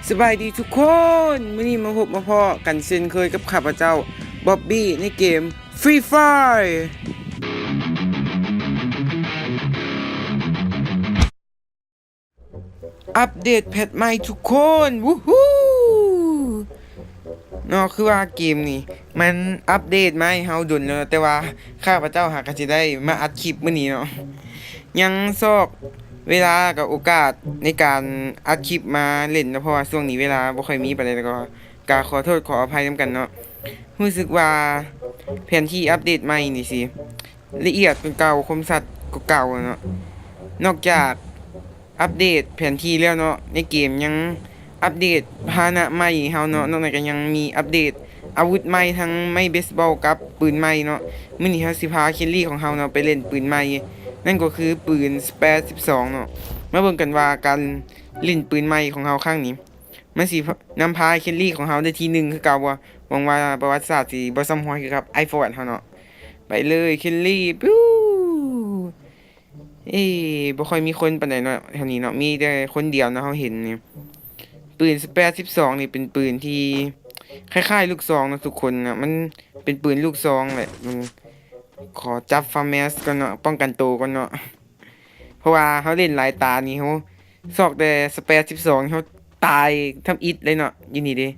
ສະບາຍດີທຸກຄົນ, ມື້ນີ້ມາພົບມາພໍ້ກັນເຊັ່ນເຄີຍກັບຂ້າພະເຈົ້າ ບອບບີ ໃນເກມ Free Fire. ອັບເດດແພັດໃໝ່ທຸກຄົນ ວູ້ຮູ້ ເນາະ. ຄືວ່າເກມນີ້ມັນອັບເດດມາໃຫ້ເຮົາດົນແລ້ວ, ແຕ່ວ່າຂ້າພະເຈົ້າຫາກະຊິໄດ້ມາອັດຄລິບມື້ນີ້ເນາະ. ຍັງຊອກເວລາກັບໂອກາດໃນການອັດຄລິບມາຫຼິ້ນເນາະ, ເພາະວ່າຊ່ວງນີ້ເວລາບໍ່ຄ່ອຍມີປານໃດ, ແລ້ວກໍ ກະຂໍໂທດຂໍອະໄພນຳກັນເນາະ. ຮູ້ສຶກວ່າແຜນທີ່ອັບເດດໃໝ່ນີ້ຊິລະອຽດກວ່າເກົ່າ, ຄົມຊັດກວ່າເກົ່າເນາະ. ນອກຈາກອັບເດດແຜນທີ່ແລ້ວເນາະ, ໃນເກມຍັງອັບເດດພາຫະນະໃໝ່ໃຫ້ເຮົາເນາະ, ນອກນັ້ນກໍຍັງມີອັບເດດອາວຸດໃໝ່ ທັງໄມ້ເບສບອລກັບປືນໃໝ່ເນາະ. ມື້ນີ້ເຮົາຊິພາເຄລລີຂອງເຮົາເນາະໄປຫຼິ້ນປືນໃໝ່, ນັ້ນກໍຄືປືນສະແປດສິບສອງເນາະ. ມາເບິ່ງກັນວ່າການຫຼິ້ນປືນໃໝ່ຂອງເຮົາຄັ້ງນີ້ ມັນຊິນຳພາເຄລລີຂອງເຮົາໄດ້ທີໜຶ່ງຄືເກົ່າບໍ່? ຫວັງວ່າປະຫວັດສາດຊິບໍ່ຊ້ຳຮອຍຄືກັບໄອຟອນເຮົາເນາະ. ໄປເລີຍເຄລລີ ປິວ. ເອີ ບໍ່ຄ່ອຍມີຄົນປານໃດເນາະ ແຖວນີ້ເນາະ, ມີແຕ່ຄົນດຽວເນາະເຮົາເຫັນນີ້. ປືນສະແປດສິບສອງນີ້ເປັນປືນທີ່ຄ້າຍໆລູກຊອງເນາະທຸກຄົນນະ, ມັນເປັນປືນລູກຊອງແຫຼະ. ອືມ ຂໍຈັບຟາແມສກ່ອນເນາະ, ປ້ອງກັນໂຕກ່ອນເນາະ. ເພາະວ່າເຮົາຫຼິ້ນຫຼາຍຕານີ້ ເຮົາຊອກແຕ່ສະແປດສິບສອງ ເຮົາຕາຍທຳອິດເລີຍເນາະ. ຢູ່ນີ້ເດ້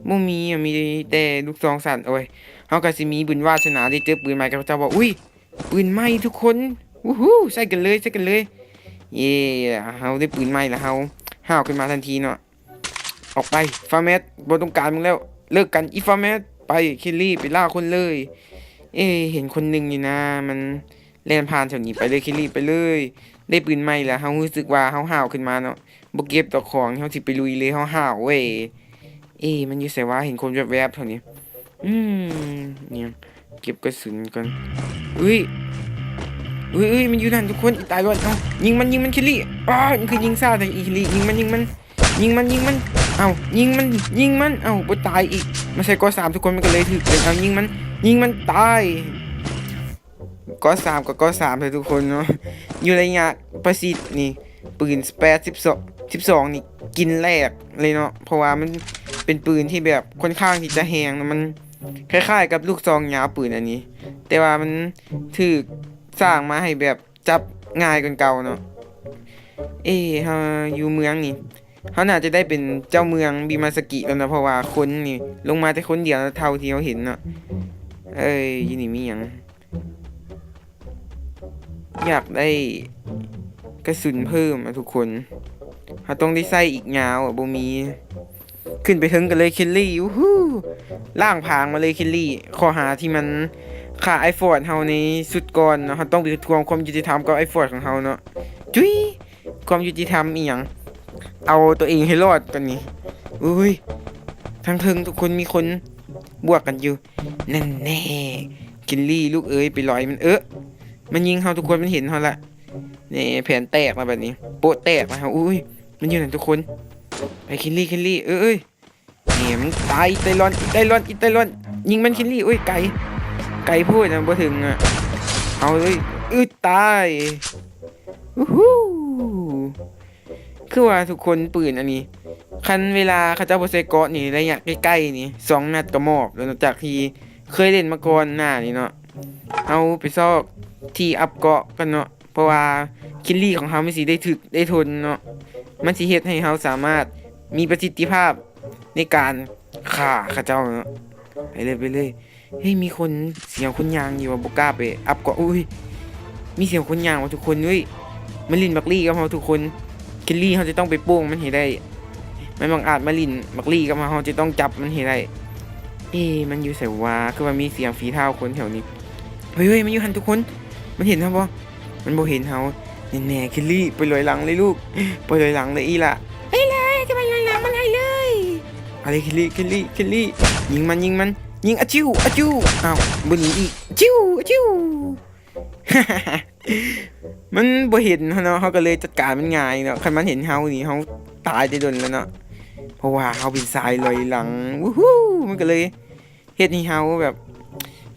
ບໍ່ມີ ມີແຕ່ລູກຊອງສັ້ນ. ໂອ້ຍ ເຮົາກໍຊິມີບຸນວາສະໜາໄດ້ເຈີປືນໃໝ່ກັບເຂົາເຈົ້າບໍ່? ອຸ້ຍ ປືນໃໝ່ທຸກຄົນ ວູ້ຮູ້ ໃສ່ກັນເລີຍ ໃສ່ກັນເລີຍ. ເຢ້ ເຮົາໄດ້ປືນໃໝ່ແລ້ວ ເຮົາຫ້າວຂຶ້ນມາທັນທີເນາະ. ອອກໄປຟາແມັດ ບໍ່ຕ້ອງການມຶງແລ້ວ, ເລີກກັນອີຟາແມັດ. ໄປເຄລລີ ໄປລ່າຄົນເລີຍ. ເອ ເຫັນຄົນໜຶ່ງຢູ່ນະ ມັນແລ່ນຜ່ານແຖວນີ້. ໄປເລີຍເຄລລີ ໄປເລີຍ. ໄດ້ປືນໃໝ່ແລ້ວ ເຮົາຮູ້ສຶກວ່າເຮົາຫ້າວຂຶ້ນມາເນາະ, ບໍ່ເກັບດອກຂອງ ເຮົາຊິໄປລຸຍເລີຍ ເຮົາຫ້າວເວີຍ. ເອ ມັນຢູ່ໃສວະ? ເຫັນຄົນແວບໆແຖວນີ້. ອືມ ນີ້ ເກັບກະສຸນກ່ອນ. ເອີຍ ເອີຍ ເອີຍ ມັນຢູ່ນັ້ນທຸກຄົນ. ອີຕາຍລອດ. ເອົ້າ ຍິງມັນ ຍິງມັນເຄລລີ. ອ້າ ມັນຄືຍິງຊ້າແທ້ ອີເຄລລີ. ຍິງມັນ ຍິງມັນ ຍິງມັນ ຍິງມັນ. ເອົ້າ ຍິງມັນ ຍິງມັນ. ເອົ້າ ບໍ່ຕາຍອີກ. ມັນໃສ່ເກາະສາມທຸກຄົນ ມັນກໍເລີຍຖືກເລີຍ. ເອົາ ຍິງມັນ ຍິງມັນ ຕາຍ. ກໍສາມກໍກໍສາມເດີທຸກຄົນເນາະ. ຢູ່ໄລຍະປະຊິດນີ້ ປືນສະແປດສິບສອງ ສິບສອງນີ້ກິນແຫຼກເລີຍເນາະ, ເພາະວ່າມັນເປັນປືນທີ່ແບບຄ່ອນຂ້າງທີ່ຈະແຮງເນາະ. ມັນຄ້າຍໆກັບລູກຊອງຍາວ ປືນອັນນີ້, ແຕ່ວ່າມັນຖືກສ້າງມາໃຫ້ແບບຈັບງ່າຍກວ່າເກົ່າເນາະ. ເອ ເຮົາຢູ່ເມືອງນີ້ ເຮົາໜ້າຈະໄດ້ເປັນເຈົ້າເມືອງບິມາສະກິແລ້ວເນາະ, ເພາະວ່າຄົນນີ້ລົງມາແຕ່ຄົນດຽວເທົ່າທີ່ເຮົາເຫັນເນາະ. ເອີຍ ຢູ່ນີ້ມີຫຍັງ? ຢາກໄດ້ກະສຸນເພີ່ມອະທຸກຄົນ, ເຮົາຕ້ອງໄດ້ໃຊ້ອີກຍາວອະ ບໍ່ມີ. ຂຶ້ນໄປເທິງກັນເລີຍເຄລລີ. ອູ້ຫູ ລ້າງຜາງມາເລີຍເຄລລີ. ຂໍ້ຫາທີ່ມັນຂ້າໄອຟອດເຮົາໃນຊຸດກ່ອນເນາະ, ເຮົາຕ້ອງໄປທວງຄວາມຍຸຕິທຳກັບໄອຟອດຂອງເຮົາເນາະ. ຈຸ້ຍ ຄວາມຍຸຕິທຳອີ່ຫຍັງ? ເອົາຕົວເອງໃຫ້ລອດກ່ອນນີ້. ອຸ້ຍ ທາງເທິງທຸກຄົນມີຄົນບວກກັນຢູ່. ນັ້ນແນ່ ເຄລລີລູກເອີຍ ໄປລອຍມັນ. ເອີ ມັນຍິງເຮົາທຸກຄົນ, ມັນເຫັນເຮົາລະ. ແນ່ ແຜນແຕກລະບັດນີ້, ໂປະແຕກລະເຮົາ. ອຸ້ຍ ມັນຢູ່ນັ້ນທຸກຄົນ. ໄປເຄລລີ ເຄລລີ. ເອີ ເອີຍ ນີ້ມັນຕາຍ. ອີໄຕລອນ ອີໄຕລອນ ອີໄຕລອນ. ຍິງມັນເຄລລີ. ໂອ້ຍ ໄກ ໄກໂພດນະ, ບໍ່ເຖິງອະ. ເອົາເລີຍ. ອື ຕາຍ. ອູ້ຫູ ຄືວ່າທຸກຄົນ ປືນອັນນີ້ ຄັນເວລາເຂົາເຈົ້າບໍ່ໃສ່ເກາະນີ້ ໄລຍະໃກ້ໆນີ້ ສອງນັດກໍມອບແລ້ວເນາະ, ຈາກທີ່ເຄີຍຫຼິ້ນມາກ່ອນໜ້ານີ້ເນາະ. ເຮົາໄປຊອກທີ່ອັບເກາະກັນເນາະ. ເພາະວ່າເຄລລີຂອງເຮົາມັນຊິໄດ້ຖືກໄດ້ທົນເນາະ, ມັນຊິເຮັດໃຫ້ເຮົາສາມາດມີປະສິດທິພາບໃນການຂ້າເຂົາເຈົ້າເນາະ. ໄປເລີຍ ໄປເລີຍ. ເຮີ້ຍ ມີຄົນ ສຽງຄົນຍ່າງຢູ່ວ່າ ບໍ່ກ້າໄປອັບເກາະ. ອຸ້ຍ ມີສຽງຄົນຍ່າງວ່າທຸກຄົນ. ເຮີ້ຍ ມາຫຼິ້ນບັກລີກັບເຮົາທຸກຄົນ. ເຄລລີ ເຮົາຈະຕ້ອງໄປໂປ້ງມັນໃຫ້ໄດ້. ມັນບັງອາດມາຫຼິ້ນບັກລີກັບເຮົາ, ເຮົາຈະຕ້ອງຈັບມັນໃຫ້ໄດ້. ເອ ມັນຢູ່ໃສວະ? ຄືວ່າມີສຽງຝີເທົ້າຄົນແຖວນີ້. ເຮີ້ຍ ເຮີ້ຍ ມັນຢູ່ຫັ້ນທຸກຄົນ. ມັນເຫັນເຮົາບໍ່? ມັນບໍ່ເຫັນເຮົາແນ່ໆ. ເຄລລີ ໄປລອຍຫຼັງເລີຍລູກ, ໄປລອຍຫຼັງເລີຍອີ່ຫຼ້າ. ໄປເລີຍ ຈະໄປລອຍຫຼັງມັນໃຫ້ເລີຍ. ເອົາເລີຍ ເຄລລີ ເຄລລີ ເຄລລີ. ຍິງມັນ ຍິງມັນ ຍິງ. ອາຈິ້ວ ອາຈິ້ວ. ອ້າວ ບໍ່ໜີອີກ. ອາຈິ້ວ ອາຈິ້ວ. ມັນບໍ່ເຫັນເຮົາເນາະ, ເຮົາກໍເລີຍຈັດການມັນງ່າຍເນາະ. ຄັນມັນເຫັນເຮົານີ້ ເຮົາຕາຍແຕ່ດົນແລ້ວເນາະ, ເພາະວ່າເຮົາເປັນສາຍລອຍຫຼັງ. ວູ້ຫູ ມັນກໍເລີຍເຮັດໃຫ້ເຮົາແບບ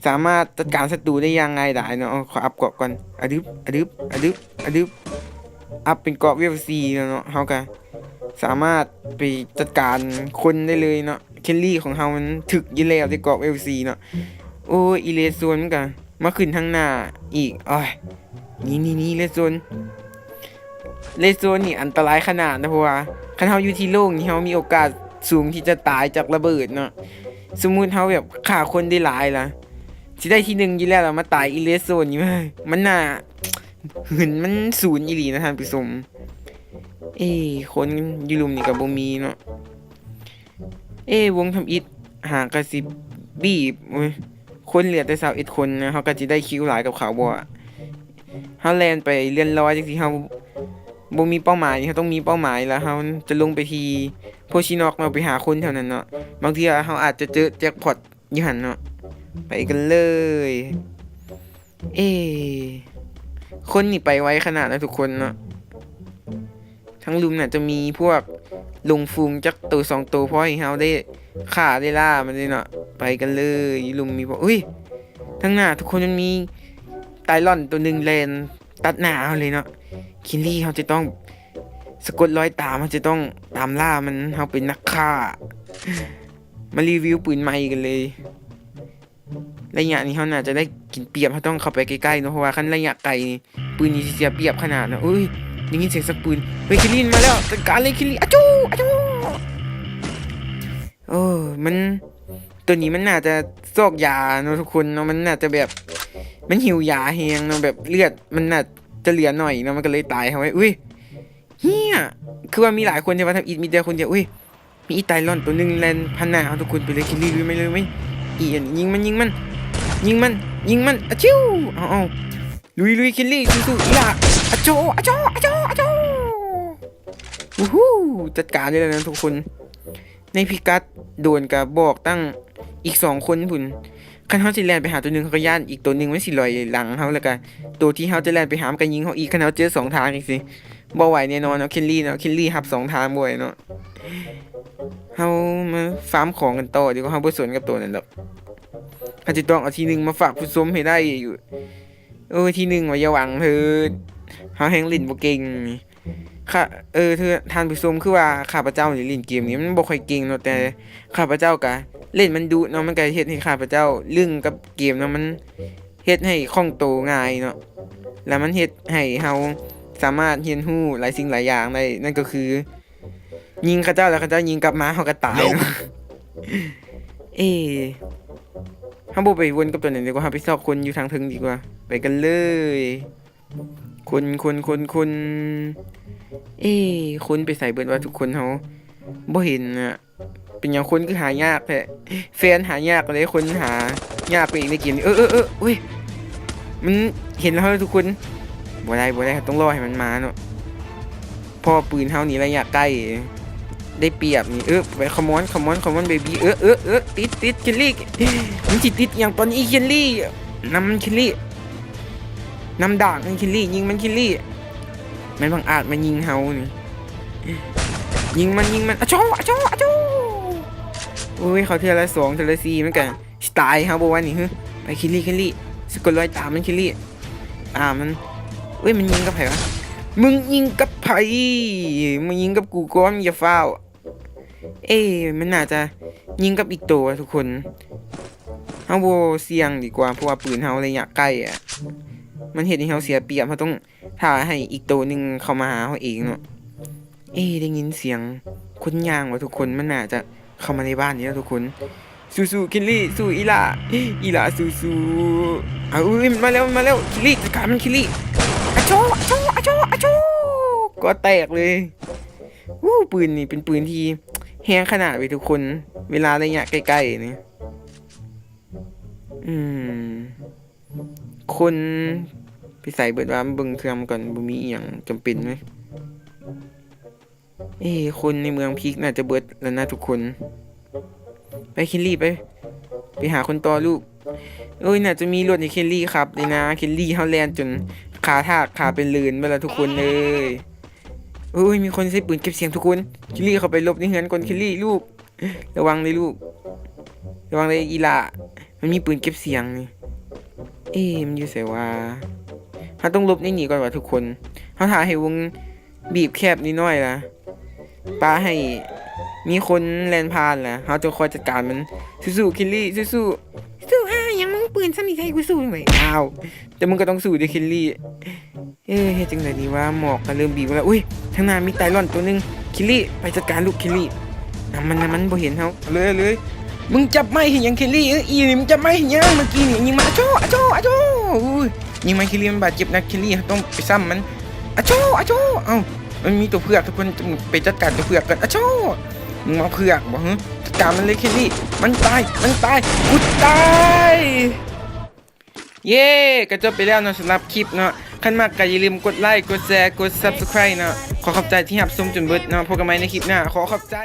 ສາມາດຈັດການສັດຕູໄດ້ຢ່າງງ່າຍດາຍເນາະ. ເອົາ ຂໍອັບເກາະກ່ອນ. ອະດຶບ ອະດຶບ ອະດຶບ ອະດຶບ. ອັບເປັນເກາະເວວສີ່ແລ້ວເນາະ, ເຮົາກໍ ສາມາດໄປຈັດການຄົນໄດ້ເລີຍເນາະ. ເຄລລີຂອງເຮົາມັນຖືກຢູ່ແລ້ວ ໄດ້ກອກເວລສີ່ເນາະ. ໂອ້ຍ ອີເລໂຊນມັນກະມາຂຶ້ນທາງໜ້າອີກ. ໂອ້ຍ ນີ້ໆໆ ເລໂຊນ ເລໂຊນນີ້ອັນຕະລາຍຂະໜາດນະ ເພາະວ່າຄັນເຮົາຢູ່ທີ່ໂລ່ງນີ້ ເຮົາມີໂອກາດສູງທີ່ຈະຕາຍຈາກລະເບີດເນາະ. ສົມມຸດເຮົາແບບຂ້າຄົນໄດ້ຫຼາຍລະ ຊິໄດ້ທີໜຶ່ງຢູ່ແລ້ວ ລະມາຕາຍອີເລໂຊນນີ້ ມັນໜ້າ ຫືນມັນສູນອີ່ຫຼີນະທ່ານຜູ້ຊົມ. ເອີ ຄົນຢູ່ລຸ່ມນີ້ກະບໍ່ມີເນາະ. ເອີ ວົງທຳອິດຫາກະຊິບີບ ໂອ້ຍ ຄົນເຫຼືອແຕ່ຊາວເອັດຄົນນະ ເຮົາກະຊິໄດ້ຄິວຫຼາຍກັບເຂົາບໍ່? ເຮົາແລ່ນໄປເລື່ອນລອຍຈັ່ງຊີ້ ເຮົາບໍ່ມີເປົ້າໝາຍ ເຮົາຕ້ອງມີເປົ້າໝາຍ ລະເຮົາຈະລົງໄປທີ່ໂພຊິນອກເນາະ ໄປຫາຄົນແຖວນັ້ນເນາະ. ບາງເທື່ອເຮົາອາດຈະເຈີແຈັກພອດຢູ່ຫັ້ນເນາະ. ໄປກັນເລີຍ. ເອ ຄົນນີ້ໄປໄວຂະໜາດນະທຸກຄົນເນາະ. ທັງລຸ່ມໜ້າຈະມີພວກຫຼົງຝູງຈັກໂຕສອງໂຕ ພໍໃຫ້ເຮົາໄດ້ຂ້າໄດ້ລ່າມັນເດເນາະ. ໄປກັນເລີຍ. ລຸ່ມມີບໍ່? ອຸ້ຍ ທາງໜ້າທຸກຄົນ ມັນມີໄຕລອນໂຕໜຶ່ງແລ່ນຕັດໜ້າເຮົາເລີຍເນາະ. ຄິນລີ ເຮົາຈະຕ້ອງສະກົດລອຍຕາມ ເຮົາຈະຕ້ອງຕາມລ່າມັນ. ເຮົາເປັນນັກຂ້າ. ມາຣີວິວປືນໃໝ່ກັນເລີຍ. ໄລຍະນີ້ເຮົາໜ້າຈະໄດ້ກິນປຽບ ເຮົາຕ້ອງເຂົ້າໄປໃກ້ໆເນາະ ເພາະວ່າຄັນໄລຍະໄກນີ້ ປືນນີ້ຊິເສຍປຽບຂະໜາດເນາະ. ໂອ້ຍ ໄດ້ຍິນສຽງສັກປືນ. ເຮີ້ຍ ຄິນລີ ມາແລ້ວ ຈັດການເລີຍ ຄິນລີ. ອາຈູ ອາຈູ. ໂອ້ ມັນ ໂຕນີ້ມັນໜ້າຈະຊອກຢາເນາະທຸກຄົນເນາະ. ມັນໜ້າຈະແບບ ມັນຫິວຢາແຮງເນາະ ແບບເລືອດມັນໜ້າຈະເຫຼືອໜ້ອຍເນາະ ມັນກະເລີຍຕາຍເຮົາໄວ້. ອຸ້ຍ ເຮຍ ຄືວ່າມີຫຼາຍຄົນແທ້ວ່າ ທຳອິດມີແຕ່ຄົນດຽວ. ອຸ້ຍ ມີອີໄຕລອນໂຕໜຶ່ງແລ່ນຜ່ານໜ້າເຮົາທຸກຄົນ. ໄປເລີຍ ຄິນລີ ລຸຍໄປເລີຍ. ອີອັນນີ້ ຍິງມັນ ຍິງມັນ ຍິງມັນ ຍິງມັນ. ອາຈິວ. ເອົາໆ ລຸຍໆ ຄິນລີ ສູ້ໆ ອີຫຼ້າ. ອາໂຈ ອາໂຈ ອາໂຈ ອາໂຈ. ອູຮູ ຈັດການໄດ້ແລ້ວນະທຸກຄົນ. ໃນພິກັດໂດນກະບອກຕັ້ງອີກສອງຄົນພຸ້ນ. ຄັນເຮົາຊິແລ່ນໄປຫາໂຕໜຶ່ງ ເຮົາກະຢ້ານອີກໂຕໜຶ່ງມັນຊິລອຍຫຼັງເຮົາ ແລ້ວກະໂຕທີ່ເຮົາຈະແລ່ນໄປຫາມັນກະຍິງເຮົາອີກ. ຄັນເຮົາເຈີສອງທາງຈັ່ງຊີ້ ບໍ່ໄຫວແນ່ນອນເນາະ ຄິນລີເນາະ. ຄິນລີຮັບສອງທາງບໍ່ໄຫວເນາະ. ເຮົາມາຟາມຂອງກັນຕໍ່ດີກວ່າ ເຮົາບໍ່ສົນກັບໂຕນັ້ນດອກ. ເຮົາຈະຕ້ອງເອົາທີໜຶ່ງມາຝາກຜູ້ຊົມໃຫ້ໄດ້ຢູ່. ໂອ້ຍ ທີໜຶ່ງວ່າຢ່າຫວັງເທີດ ເຮົາແຮ່ງຫຼິ້ນບໍ່ເກັ່ງ. ຂ້າ ເອີ ທ່ານຜູ້ຊົມ ຄືວ່າຂ້າພະເຈົ້ານີ້ຫຼິ້ນເກມນີ້ມັນບໍ່ຄ່ອຍເກັ່ງເນາະ ແຕ່ຂ້າພະເຈົ້າກະຫຼິ້ນມັນດຸເນາະ ມັນກະເຮັດໃຫ້ຂ້າພະເຈົ້າລຶ້ງກັບເກມເນາະ ມັນເຮັດໃຫ້ຄ່ອງໂຕງ່າຍເນາະ ແລະ ມັນເຮັດໃຫ້ເຮົາສາມາດຮຽນຮູ້ຫຼາຍສິ່ງຫຼາຍຢ່າງໄດ້ ນັ້ນກະຄືຍິງເຂົາເຈົ້າ ແລ້ວເຂົາເຈົ້າຍິງກັບມາ ເຮົາກະຕາຍເນາະ. ເອ ເຮົາບໍ່ໄປວົນກັບຕົວນັ້ນດີກວ່າ ເຮົາໄປຊອກຄົນຢູ່ທາງເທິງດີກວ່າ ໄປກັນເລີຍ. ຄົນ ຄົນ ຄົນ ຄົນ ເອ ຄົນໄປໃສເບິດວະທຸກຄົນ ເຮົາບໍ່ເຫັນນະ. ເປັນຫຍັງຄົນຄືຫາຍາກແທ້? ແຟນຫາຍາກເລີຍ ຄົນຫາຍາກໄປອີກໃນເກມນີ້. ເອີ ເອີ ເອີ ໂອ້ຍ ມັນເຫັນເຮົາແລ້ວທຸກຄົນ. ບໍ່ໄດ້ ບໍ່ໄດ້ ເຮົາຕ້ອງລໍໃຫ້ມັນມາເນາະ. ເພາະວ່າປືນເຮົານີ້ໄລຍະໃກ້ໄດ້ປຽບນີ້. ເອີ ໄປ ຄຳອນ ຄຳອນ ຄຳອນ ເບບີ. ເອີ ເອີ ເອີ ຕິດ ຕິດ ຄິນລີ. ມັນຊິຕິດຫຍັງຕອນນີ້ ຄິນລີ? ນຳມັນ ຄິນລີ. ນຳດາບມັນ ຄິນລີ. ຍິງມັນ ຄິນລີ. ມັນບັງອາດມາຍິງເຮົານີ້. ຍິງມັນ ຍິງມັນ. ອາໂຈ ອາໂຈ ອາໂຈ. ໂອ້ຍ ເຂົ້າເທື່ອລະສອງ ເທື່ອລະສີ່ ມັນກະຊິຕາຍເຮົາບໍ່ວະນີ້? ຫື ໄປ ຄິນລີ ຄິນລີ. ສະກົດລອຍຕາມມັນ ຄິນລີ. ຕາມມັນ. ເອີຍ ມັນຍິງກັບໃຜວະ? ມຶງຍິງກັບໃຜ? ມຶງຍິງກັບກູກ່ອນ ຢ່າຟ້າວ. ເອ ມັນໜ້າຈະຍິງກັບອີກໂຕວ່ະທຸກຄົນ. ເຮົາບໍ່ສ່ຽງດີກວ່າ ເພາະວ່າປືນເຮົາໄລຍະໃກ້ອະ ມັນເຮັດໃຫ້ເຮົາເສຍປຽບ. ເຮົາຕ້ອງຖ້າໃຫ້ອີກໂຕໜຶ່ງເຂົ້າມາຫາເຮົາເອງເນາະ. ເອ ໄດ້ຍິນສຽງຄົນຍ່າງວ່ະທຸກຄົນ. ມັນໜ້າຈະເຂົ້າມາໃນບ້ານນີ້ແລ້ວທຸກຄົນ. ສູ້ໆ ຄິນລີ ສູ້ອີຫຼ້າ ອີຫຼ້າ ສູ້ໆ. ເອົາ ອຸ້ຍ ມັນມາແລ້ວ ມັນມາແລ້ວ ຄິນລີ ຈັດການມັນ ຄິນລີ. ອາໂຈ ອາໂຈ ອາໂຈ ອາໂຈ. ກໍແຕກເລີຍ. ໂອ້ ປືນນີ້ເປັນປືນທີ່ແຮງຂະໜາດເວີຍທຸກຄົນ ເວລາໄລຍະໃກ້ໆນີ້. ອືມ ຄົນໄປໃສເບິດວະ? ເບິ່ງເທື່ອມາກ່ອນ ບໍ່ມີອີ່ຫຍັງຈຳເປັນເວີຍ. ເອ ຄົນໃນເມືອງພິກໜ້າຈະເບິດແລ້ວນະທຸກຄົນ. ໄປ ຄິນລີ ໄປ ໄປຫາຄົນຕໍ່ລູກ. ເອີຍ ໜ້າຈະມີລົດໃຫ້ຄິນລີຂັບນີ້ນາ. ຄິນລີ ເຮົາແລ່ນຈົນຂາທາກ ຂາເປັນເລີນເບິດລະທຸກຄົນເອີຍ. ເອີຍ ມີຄົນໃຊ້ປືນເກັບສຽງທຸກຄົນ. ຄິນລີ ເຂົ້າໄປຫຼົບໃນເຮືອນກ່ອນ ຄິນລີ ລູກ. ລະວັງເດີລູກ ລະວັງເດີອີຫຼ້າ. ມັນມີປືນເກັບສຽງນີ້. ເອ ມັນຢູ່ໃສວະ? ເຮົາຕ້ອງຫຼົບໃນນີ້ກ່ອນວ່າທຸກຄົນ. ເຮົາຖ້າໃຫ້ວົງ ບີບແຄບນິດໜ້ອຍລະ. ປະໃຫ້ມີຄົນແລ່ນຜ່ານລະ ເຮົາຈະຄອຍຈັດການມັນ. ສູ້ໆ ຄິລລີ້ ສູ້ໆ. ສູ້ຫາຫຍັງ? ມຶງປືນສ່ຳນີ້ ຊິໃຫ້ກູສູ້ຈັ່ງໃດ? ອ້າວ ແຕ່ມຶງກໍຕ້ອງສູ້ເດ້ ຄິລລີ້. ເອີ ເຮັດຈັ່ງໃດດີວະ? ໝອກກໍເລີ່ມບີບແລ້ວ. ອຸ້ຍ ທາງໜ້າມີໄຕຣອນໂຕໜຶ່ງ. ຄິລລີ້ ໄປຈັດການລູກ ຄິລລີ້. ນຳມັນ ນຳມັນ ບໍ່ເຫັນເຮົາ. ເອົາເລີຍ ເອົາເລີຍ. ມຶງຈັບໄມ້ເຮັດຫຍັງ ຄິລລີ້? ເອີ ອີນີ້ ມຶງຈັບໄມ້ເຮັດຫຍັງ? ເມື່ອກີ້ນີ້ຍິງມາ ອາໂຊ ອາໂຊ ອາໂຊ. ອຸ້ຍ ຍິງມາ ຄິລລີ້ ມັນບາດເຈັບໜັກ ຄິລລີ້ ເຮົາຕ້ອງໄປຊ້ຳມັນ. ອາໂຊ ອາໂຊ. ເອົ້າ ມັນມີຕົວເຜືອກ ທຸກຄົນ ໄປຈັດການຕົວເຜືອກກ່ອນ. ອາໂຊ ມຶງມາເຜືອກບໍ່? ຮະ ຈັດການມັນເລີຍ ຄິລລີ້. ມັນຕາຍ ມັນຕາຍ ກູຕາຍ. ເຢ້ ກໍຈົບໄປແລ້ວເນາະ ສຳລັບຄລິບເນາະ. ຄັນມັກກໍຢ່າລືມກົດໄລ ກົດແຊ ກົດ Subscribe ເນາະ. ຂໍຂອບໃຈທີ່ຮັບຊົມຈົນເບິດເນາະ. ພົບກັນໃໝ່ໃນຄລິບໜ້າ. ຂໍຂອບໃຈ.